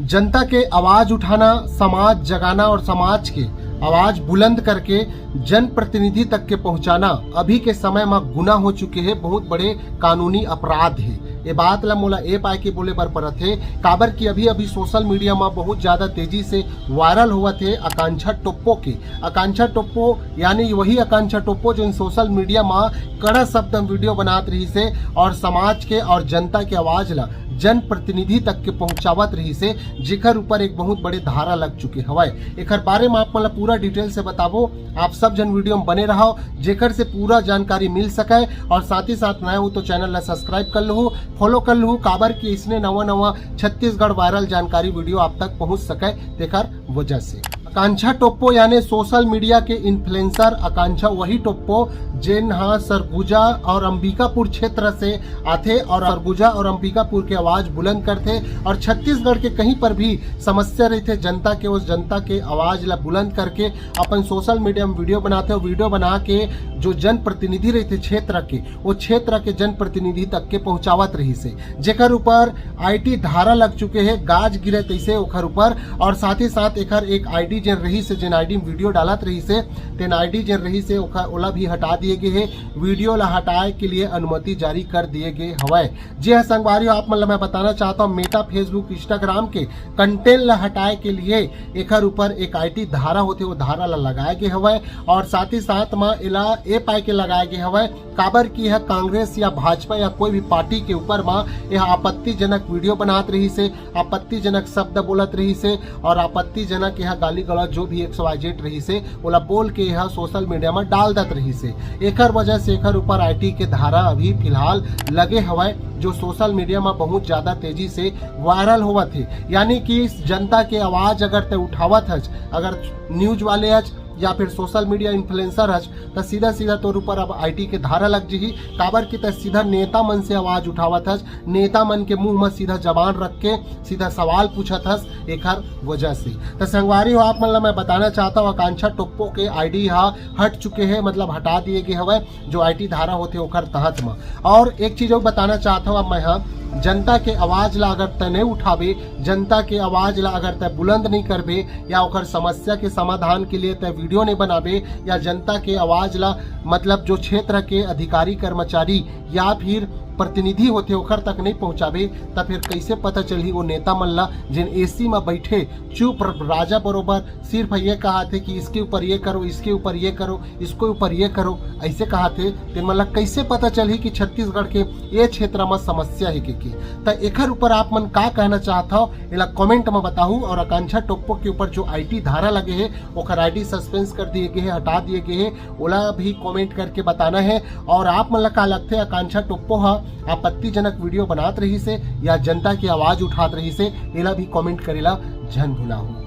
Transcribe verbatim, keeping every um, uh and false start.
जनता के आवाज उठाना, समाज जगाना और समाज के आवाज बुलंद करके जनप्रतिनिधि तक के पहुंचाना अभी के समय म गुना हो चुके हे, बहुत बड़े कानूनी अपराध हे। ये बात ला मोला ए पाए के बोले बर परत हे, काबर कि अभी-अभी सोशल मीडिया म बहुत ज्यादा तेजी से वायरल होवत हे आकांक्षा टोप्पो के। आकांक्षा टोप्पो यानी वही आकांक्षा टोप्पो, जो सोशल मीडिया म कड़ा शब्द म वीडियो बनात रहिस हे और समाज के और जनता के आवाज ला जनप्रतिनिधि तक के पहुंचावत रहिस हे, जेकर ऊपर एक बहुत बड़े धारा लग चुके हवय। एकर बारे म आप मन ला पूरा डिटेल से बताबो। आप सब झन वीडियो म बने रहव, जेकर से पूरा जानकारी मिल सकय। और साथ ही साथ नया हो तो चैनल ला सब्सक्राइब कर लहू, फॉलो कर लहू, काबर कि इसने नवा नवा छत्तीसगढ़ वायरल जानकारी वीडियो आप तक पहुंच सकय, तेकर वजह से। आकांक्षा टोप्पो यानी सोशल मीडिया के इन्फ्लुएंसर आकांक्षा वही टोप्पो, जेन हा सरगुजा और अंबिकापुर क्षेत्र से आथे और सरगुजा और अंबिकापुर के आवाज बुलंद करथे और छत्तीसगढ़ के कहीं पर भी समस्या रहिथे जनता के, उस जनता के आवाज ला बुलंद करके अपन सोशल मीडिया म वीडियो बनाथे और वीडियो बना के जो जनप्रतिनिधि रहिथे क्षेत्र के, वो क्षेत्र के जनप्रतिनिधि तक के पहुंचावत रहिस हे, जेकर ऊपर आईटी धारा लग चुके हे, गाज गिरे तैसे ओखर ऊपर। और साथ ही साथ एखर एक आईडी जेन रहिस हे, जेन आईडी म वीडियो डालत रहिस हे, तेन आईडी जेन रहिस हे, ओखर, ओला भी हटा दिए गे हे। वीडियो ला हटाए के लिए अनुमति जारी कर दिए गे हवय। जी हाँ संगवारी हो, आप मन ला मैं बताना चाहता हूँ, Meta, Facebook, Instagram के कंटेंट ला हटाए के लिए एखर ऊपर एक आईटी धारा होथे, वो धारा ला लगाए गे हवय। और साथ ही साथ म एला ए पाए के लगाए गे हवय, काबर कि यह कांग्रेस या भाजपा या कोई भी पार्टी के ऊपर म यह आपत्तिजनक वीडियो बनात रहिस हे, आपत्तिजनक शब्द बोलत रहिस हे और आपत्तिजनक यह गाली गलौज जो भी एक्स वाई जेड रहिस हे, ओला बोल के यह सोशल मीडिया म डाल दत रहिस हे। एकर वजह से एकर ऊपर आईटी के धारा अभी फिलहाल लगे हवय, जो सोशल मीडिया म बहुत ज्यादा तेजी से वायरल होवत हे। यानी कि जनता के आवाज अगर तय उठावत हच, अगर न्यूज वाले हच या फिर सोशल मीडिया इन्फ्लुएंसर हच, त सीधा सीधा तोर ऊपर अब आईटी के धारा लग जही, काबर कि तय सीधा नेता मन से आवाज उठावत हच, नेता मन के मुंह म सीधा जबान रख के सीधा सवाल पूछत हस, एखर वजह से। त संगवारी हो, आप मन ला मैं बताना चाहता हूँ, आकांक्षा टोप्पो के आईडी हा हट चुके हे, मतलब हटा दिए गे हवय, जो आईटी धारा होथे ओखर तहत म। और एक चीज और बताना चाहत हूँ अब मैं हा, जनता के आवाज ला अगर तय नहीं उठाबे, जनता के आवाज ला अगर तय बुलंद नहीं करबे या ओखर समस्या के समाधान के लिए तय वीडियो नहीं बनाबे या जनता के आवाज ला, मतलब जो क्षेत्र के अधिकारी कर्मचारी या फिर प्रतिनिधि होथे ओखर तक नहीं पहुंचाबे, त फिर कैसे पता चलही वो नेता मन ला, जिन एसी म बैठे चुप राजा बरोबर सिर्फ ये कहाथे कि इसके ऊपर ये करो, इसके ऊपर ये करो, इसके ऊपर ये करो, ऐसे कहाथे, तेन मन ला कैसे पता चलही कि छत्तीसगढ़ के ये क्षेत्र म समस्या हे के, के? त एखर ऊपर आप मन का कहना चाहत हव, एला कमेंट म बताहू। और आकांक्षा टोप्पो के ऊपर जो आईटी धारा लगे हे, ओखर आईडी सस्पेंस कर दिए गे हे, हटा दिए गे हे, ओला भी कमेंट करके बताना हे। और आप मन ला का लगथे, आकांक्षा टोप्पो ह आपत्तिजनक वीडियो बनात रहिस हे या जनता के आवाज उठात रहिस हे, एला भी कमेंट करेला झन भुलाहू।